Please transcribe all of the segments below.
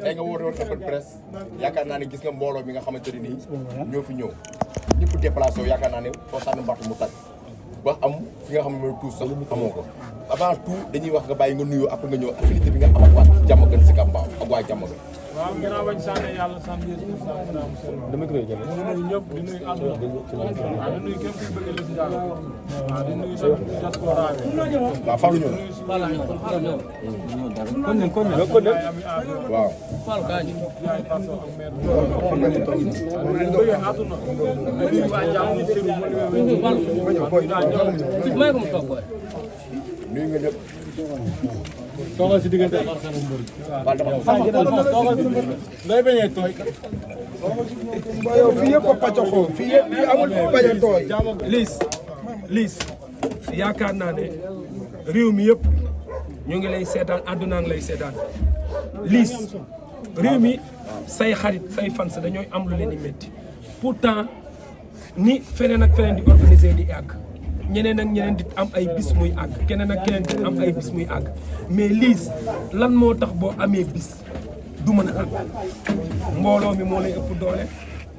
tey nga woote woon open press yaakaar naa ne gis nga mbooloo mi nga xamante ne nii ñoo fi ñëw ñëpp déplacé wu yaakaar naa ne foo sànni mbattu mu tàgg ba am fi nga xam ne mooy tuus sax amoo ko avant tout dañuy wax nga bàyyi nga nuyoo après nga ñëw affinité bi nga am ak waa Diamaguène Sicap Mbao ak waa Diamaguène. waaw ginnaaw bañ sant yàlla sant Yeesu dama koy jël di nuyu ñëpp di nuyu àdduna waaw di nuyu képp ku bëgg la si daal waaw di nuyu sa diaspora bi waaw Fallou ñëw na waaw yaay Fatou ak maire bëgg àdduna di waa jàmm ni cëru nuyu nga ñëpp toogal si diggante ak Arsène Mbër. day bañee tooy yow fii yëpp a pàccaxoo fii yëpp amul bañ a tooy. Liss yaakaar naa ne réew mi yëpp ñu ngi lay seetaan àdduna ngi lay seetaan Liss réew mi say xarit say fans dañooy am lu leen di métti pourtant ni feneen ak feneen di organiser di àgg ñeneen ak ñeneen di am ay bis muy àgg keneen ak keneen di am ay bis muy àgg mais Liss lan moo tax boo amee bis du mën a àgg mbooloo mi moo lay ëpp doole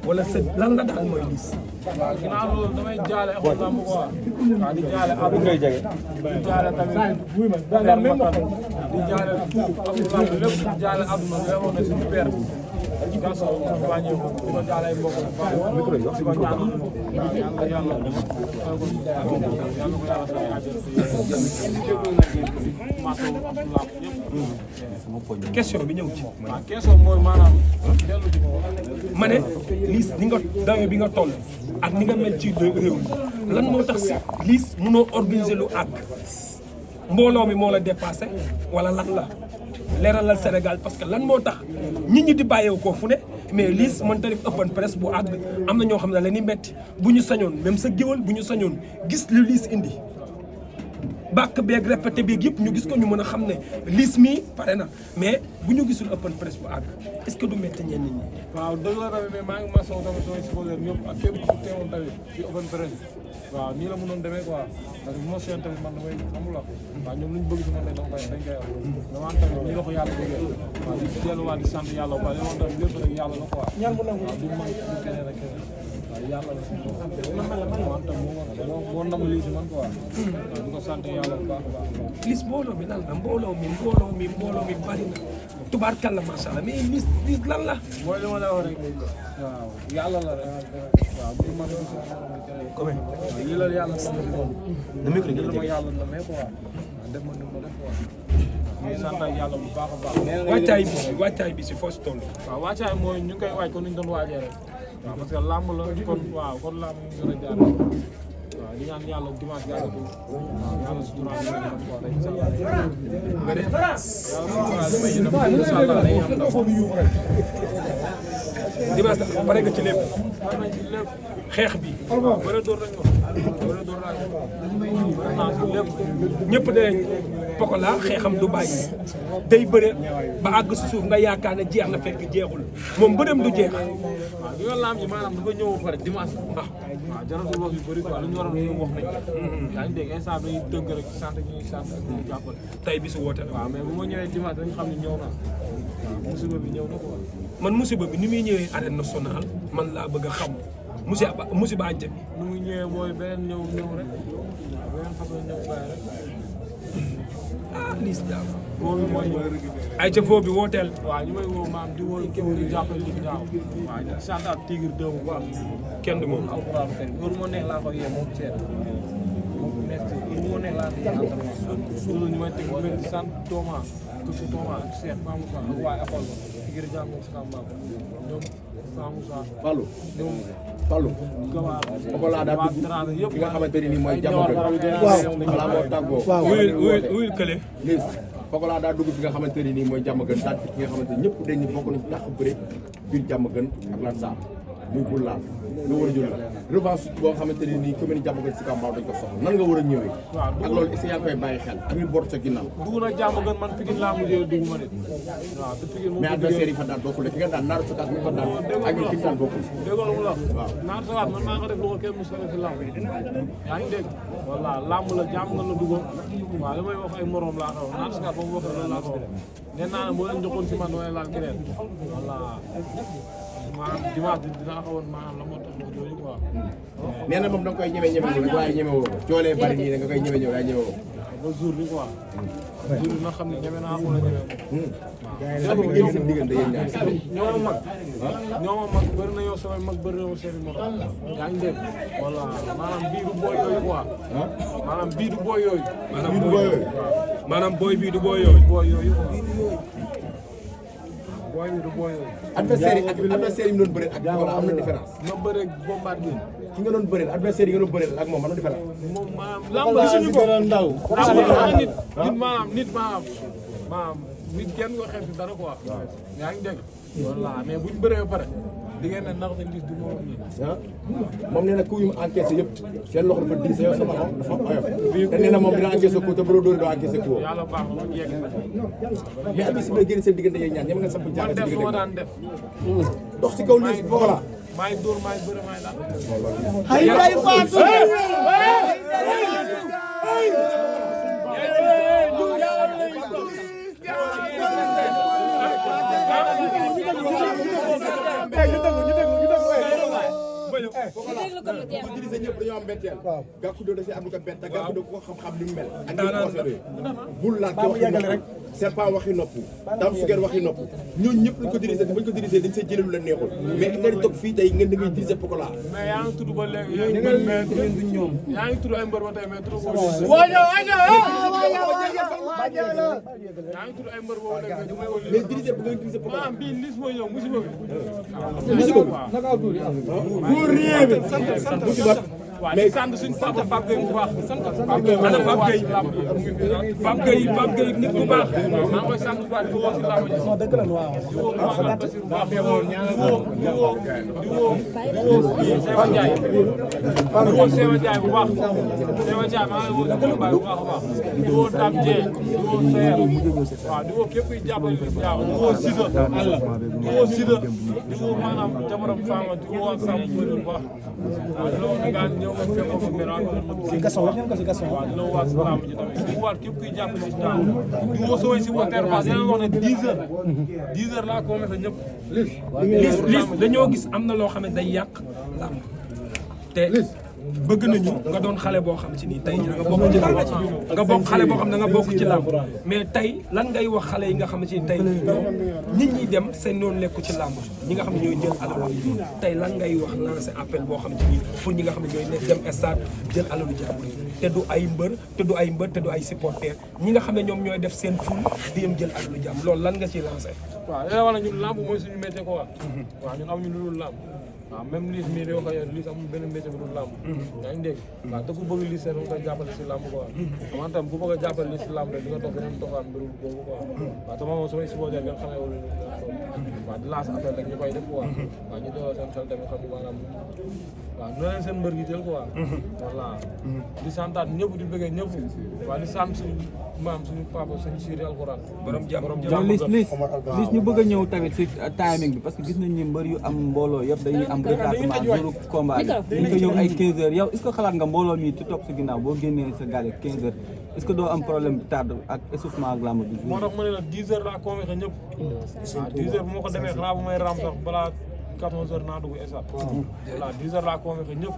wala sa lan la daal mooy Liss. waaw ginnaaw loolu damay jaale ak lamb ko waaw di jaale ab di jaale tamit di jaale tout ak lamb lépp di jaale àdduna bi waxoon na suñu père gas wàññeeku di ko jaale ay mbokk di ko ñaan yàlla question bi ñëw ci. waaw question mooy maanaam dellu ci ko ma ne Liss ni nga dayo bi nga toll ak ni nga mel ci réew mi lan moo tax si Liss mënoo organiser lu àgg mbooloo mi moo la dépassé wala lan la leeralal Sénégal parce que lan moo tax nit ñi di bàyyeewu ko fu ne mais Liss mën ta def open press bu àgg am na ñoo xam ne la ni metti bu ñu sañoon même sa géwal bu ñu sañoon gis lu Liss indi bàkk beeg répété beeg yëpp ñu gis ko ñu mën a xam ne Liss mii pare na mais bu ñu gisul open press bu àgg est-ce que du métti ñenn ñi. waaw dëgg la tamit mais maa ngi masawu tamit samay supporters ñëpp ak képp ku teewoon tamit ci open press waaw nii la mënoon demee quoi parce que bu ma seen tamit man damay xamul la waaw ñoom lu ñu bëgg ci man dañ koy wax dama tamit nii la ko yàlla bëggee waaw di delluwaat di sant yàlla quoi li ma tamit lépp rek yàlla la quoi waaw du man du keneen ak keneen waaw yàlla la man tam moo ndam lii si man quoi waaw di ko sant yàlla bu baax a baax Liss mbooloo mi lan la mbooloo mi bari na tubaarkàlla macha allah mais Liss lan la. mooy li ma la wax rek waaw yàlla la rek waaw bu man waaw lii la yàlla lii la ma yàlla na mais quoi def ma ni ma def quoi ñuy sant ak yàlla bu baax a baax wàccaay bi si foo si toll. waaw wàccaay mooy ñu ngi koy waaj kon ni ñu doon waajee rek waaw parce que làmb la kon waaw kon làmb ñu gën a jaar waaw di ñaan yàlla dimanche yàggatu waaw yàlla suturaal ñu am quoi dañ sa yàlla suturaal ñu incha allah dañuy am ndam dimanche pare nga ci lépp pare nañ ci lépp xeex bi bëre door lañ wax bëre door lañ bëre naa ci lépp ñëpp ne Pokola xeexam du bàyyi day bëre ba àgg si suuf nga yaakaar ne jeex na fekk jeexul moom bëreem du jeex. waaw bi nga laam ji maanaam dafa ñëw ba pare dimanche waaw jaratul wax yu bëri quoi lu ñu waroon ñu wax nañ yaa ngi dégg instant dañuy dëgg rek sant ñuy sant ak ñu jàppale tey bisu woote la. waaw mais bu ma ñëwee dimanche dañ xam ne ñëw na waaw musiba bi ñëw na quoi man musiba bi ni muy ñëwee arène nationale man laa bëgg a xam musiba ànte bi. nu muy ñëwee mooy beneen ñëw rek waaw beneen façon ñëw bàyyi rek ah Liss daal. boobu mooy ñëw ay ca foo bi wooteel. waaw ñu may woo maam di woo képp di jàppale Liss Ndiago waaw di sant ak Tigre dëw bu baax kenn du moom. alxuraan kay loolu moo nekk laa ko yee moom seet moom nekk loolu moo nekk laa ko yee entraînement loolu ñu may teg benn sant Thomas tuuti Thomas ak Cheikh Mamoussa ak waaye Apol ba Tigre Diamaguène Sicap Mbao ñoom Mamoussa Fallou ñoom Fallou Gawaar Pokola daa dugg yëpp fi nga xamante ne nii mooy Diamaguène xalaa moo tàggoo wuyul kële. Liss Pokola daa dugg fi nga xamante ne nii mooy Diamaguène daal fi nga xamante ne ñëpp dañ ni bokk nañ tax bëre biir Diamaguène ak Lansar muy bul laal nga war a jël revanche boo xamante ne nii commune Diamaguène Sicap Mbao dañ ko soxla nan nga war a ñëwee ak loolu est-ce que yaa ngi koy bàyyi xel ak ñu boot sa ginnaaw dugg na Diamaguène man Pikine laa mujjee dugg ma nit waaw te Pikine moom mais adversaire yi fa daan bokkul ki nga daan naaru sokaas mi fa daan ak ñu ki daan bokkul déggoo mu la naar salaat man maa ko def lu ko kenn mu sore si lamb yaa ngi dégg voilà lamb la Diamaguène la duggoon waaw li may wax ay morom laa ko wax naar salaat ba mu waxee loolu laa ko wax nee naa ne boo leen joxoon si man damay laal keneen voilà maanaam dimanche dinaa xawoon maanaam la moo tax wax jooju quoi nee na moom da nga koy ñeme rek waaye ñeme woo coolee bari nii da nga koy ñeme ñëw yaa ñeme woo ba jour bi quoi jour bi nga xam ne ñeme naa ko la ñeme ak bi ngeen seen diggante yéen ñaar ñoo ma mag bëri na yow samay mag bëri na yow seen morom yaa ngi dégg voilà maanaam bii du booy yooyu quoi maanaam bii du booy yooyu maanaam booy bii du booy yooyu booy yooyu booy bi du booy yooyu adversaire yi mu doon bëreel ak wala am na différence nga bëre bombardier ki nga doon bëreel adversaire yi nga doon bëreel ak moom am na différence moom maanaam lamb suñu ko ndaw nit maanaam nit kenn ko xeeb si dara quoi yaa ngi dégg voilà mais buñ bëree ba pare di ngeen ne ndax dañ gis du morom nii moom nee na ku yu mu encaissé yëpp seen loxo dafa diis yow sama loxo dafa oyof te nee na moom dina encaissé ko te bu la dóoree doo encaissé ko yàlla baax na ma yegg mais at bi si biir génn seen diggante yéen ñaar ñoom nga samp man jaaga def si lu ma diggante daan def dox ci kaw lii voilà maay dóor maay bëre maay daan utilisé ñëpp dañoo am mbetteel gàkku doo da si am ko bett ak gàkku doo ko xam-xam li mu mel ak ñu conseil bul laal ko waxi nopp c'est pas waxi nopp daam sugeer waxi nopp ñooñu ñëpp lañ ko dirigé bañ ko dirigé dañ see jëlee lu la neexul mais nga di toog fii tey ngeen da ngay dirigé Pokola mais yaa ngi tudd ba léegi yaa ngi tudd ay mbër ba tey mais tudd yaa ngi tudd ay mbër boobu léegi mais dirigé bu ngay dirigé Pokola maanaam bii lis mooy ñëw musiba bi waaw di sant suñu papa Pape Gueye bu baax ana Pape Gueye nit ku baax maa ngi koy sant bu baax di woo si làmb ji di woo Mouhamed Bassir bu baax di woo Sewa Ndiaye bu baax Sewa Ndiaye maa ngi woo si combat bu baax a baax di woo Dame Dieng di woo Seyer waaw di woo képp kuy jàppale di woo Sida di woo Sida di woo maanaam jamono Fama di woo ak Samb bu baax waaw di la wax nga ñëw nga fekk ko si gaso wax ngeen ko si gaso waaw di la waat si làmb ji tamit di waat képp kuy jàppale si daal di woo samay supporter ba dina wax ne 10 heures laa ko waxee ñëpp lis dañoo gis am na loo xam ne day yàq làmb te bëgg nañu nga doon xale boo xam ci nii tey nga bokk ci làmb nga bokk xale boo xam ne nga bokk ci làmb mais tey lan ngay wax xale yi nga xam ne ci tey ñoom nit ñi dem seen yoon lekku ci làmb ñi nga xam ne ñooy jël alal tey lan ngay wax lancer appel boo xam ci nii pour ñi nga xam ne ñooy nekk dem stade jël alalu jàmbur yi te du ay mbër te du ay mbër te du ay supporter ñi nga xam ne ñoom ñooy def seen ful di yem jël alalu jàmbur loolu lan nga ciy lancer. waaw yow wax na ñun làmb mooy suñu métier quoi waaw ñun amuñu lu dul làmb waaw même liis mii di wax ak yow liis amul benn métier bu dul làmb yaa ngi dégg waaw te ku bëgg liis rek nga koy jàppale si làmb quoi man tam ku bëgg a jàppale liis si làmb rek di nga toog beneen doxaan mbirul boobu quoi waaw te moom samay supporter ngeen xamee wala waaw di lancer appel rek ñu koy def quoi waaw ñu dooloo seen xel tamit xam ni maanaam waaw no leen seen mbër gi jël quoi voilà di santaat ñëpp di bëggee ñëpp waaw di sant suñu maam suñu papa suñu siiri alxuraan borom jàmm lis ñu bëgg a ñëw tamit si timing bi parce que gis nañ ni mbër yu am mbooloo yëpp dañuy am retardement jour combat bi ñu ko ñëw ay 15 heures yow est-ce que xalaat nga mbooloo mi ci topp si ginnaaw boo génnee sa gàlle 15 heures est-ce que doo am problème tard ak essoufflement ak lamb bi moo tax ma ne la 10 heures laa convaincre ñëpp waaw 10 heures bu ma ko demee xanaa bu may ram sax balaa 14 heures naa dugg esat voilà 10 heures laa convaincre ñëpp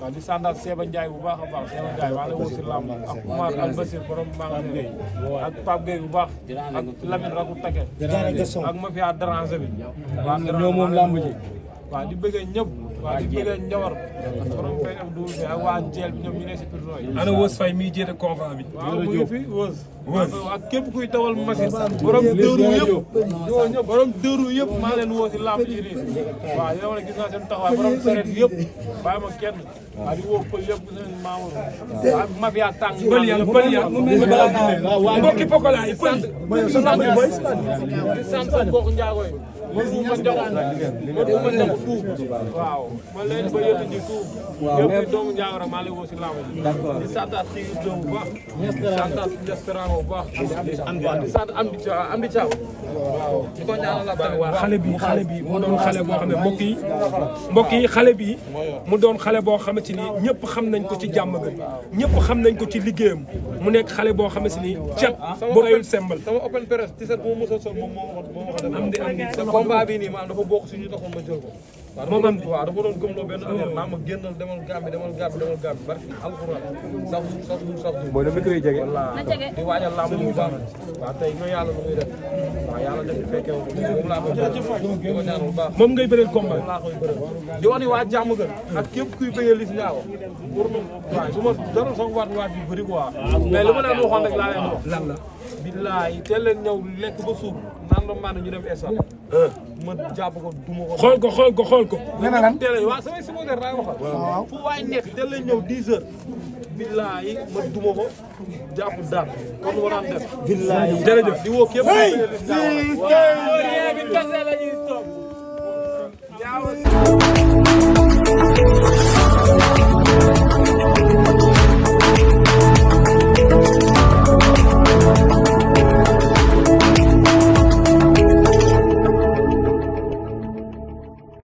waaw di sandaat Seba Ndiaye bu baax a baax Seba Ndiaye waa la woo si lamb ak Oumar Albasir borom magasin ak Pape Gueye bu baax ak Lamine Rakou Take ak Mafia déranger bi waaw ñoo moom lamb ji waaw di bëggee ñëpp waaw di bëggee Njawar borom PF12 bi ak waa Jeel bi ñoom ñu ne si prison yi ana Wës Faye miy jiite convent bi. waaw mu ngi fi Wës ak képp kuy tawal machine borom dëru yëpp borom dëru yëpp maa leen woo si lamb yi nii waaw yow nag gis naa seen taxawaay borom seret yëpp bàyyi ma kenn waaw di woo pël yëpp seen maamul waaw mafia tàng bël yan mbokki Pokola yi pël. di sant sa mbokk njaago yi ma duuma njaxu tuub waaw ma leen ba yëtt di tuub yëpp doomu njaago rek maa leen woo si lamb yi di santaat ci doom bu baax di santaat restaurant bu baax di sant am di caam waaw di ko ñaanal la tamit waaw xale bi mu doon xale boo xam ne mbokk yi xale bi mu doon xale boo xamante ni ñëpp xam nañ ko ci jàmm gën ñëpp xam nañ ko ci liggéeyam mu nekk xale boo xamante ni cat bu rayul sembal. sama open press ti set bu ma mos a sol moom moo wax combat bi nii maanaam dafa bokk si ñu taxoon ma jël ko moom am waaw dafa doon gëmloo benn affaire naa ma génnal demal Gàmbi barki alxuraan sax boo demee koy jege. di waajal lamb bu baax waaw tey ñoo yàlla lu muy def waaw yàlla def fekkee moom laa koy di ko ñaanal bu baax moom ngay bëreel combat. moom laa koy bëre di wax ni waa jàmm gën ak képp kuy bëggee Liss Ndiago pour waaw su ma dara soog waat yu bëri quoi mais li ma leen waxoon rek laa leen wax lan la. billaay teel leen ñëw lekk ba suuf naan la maanaam ñu dem esal ma jàpp ko duma ko xool ko. nee na lan teel a waaw samay supporter laay waxal fu waay nekk teel leen ñëw 10 heures billaay ma duma ko jàpp daan kon war naan def jërëjëf. di woo képp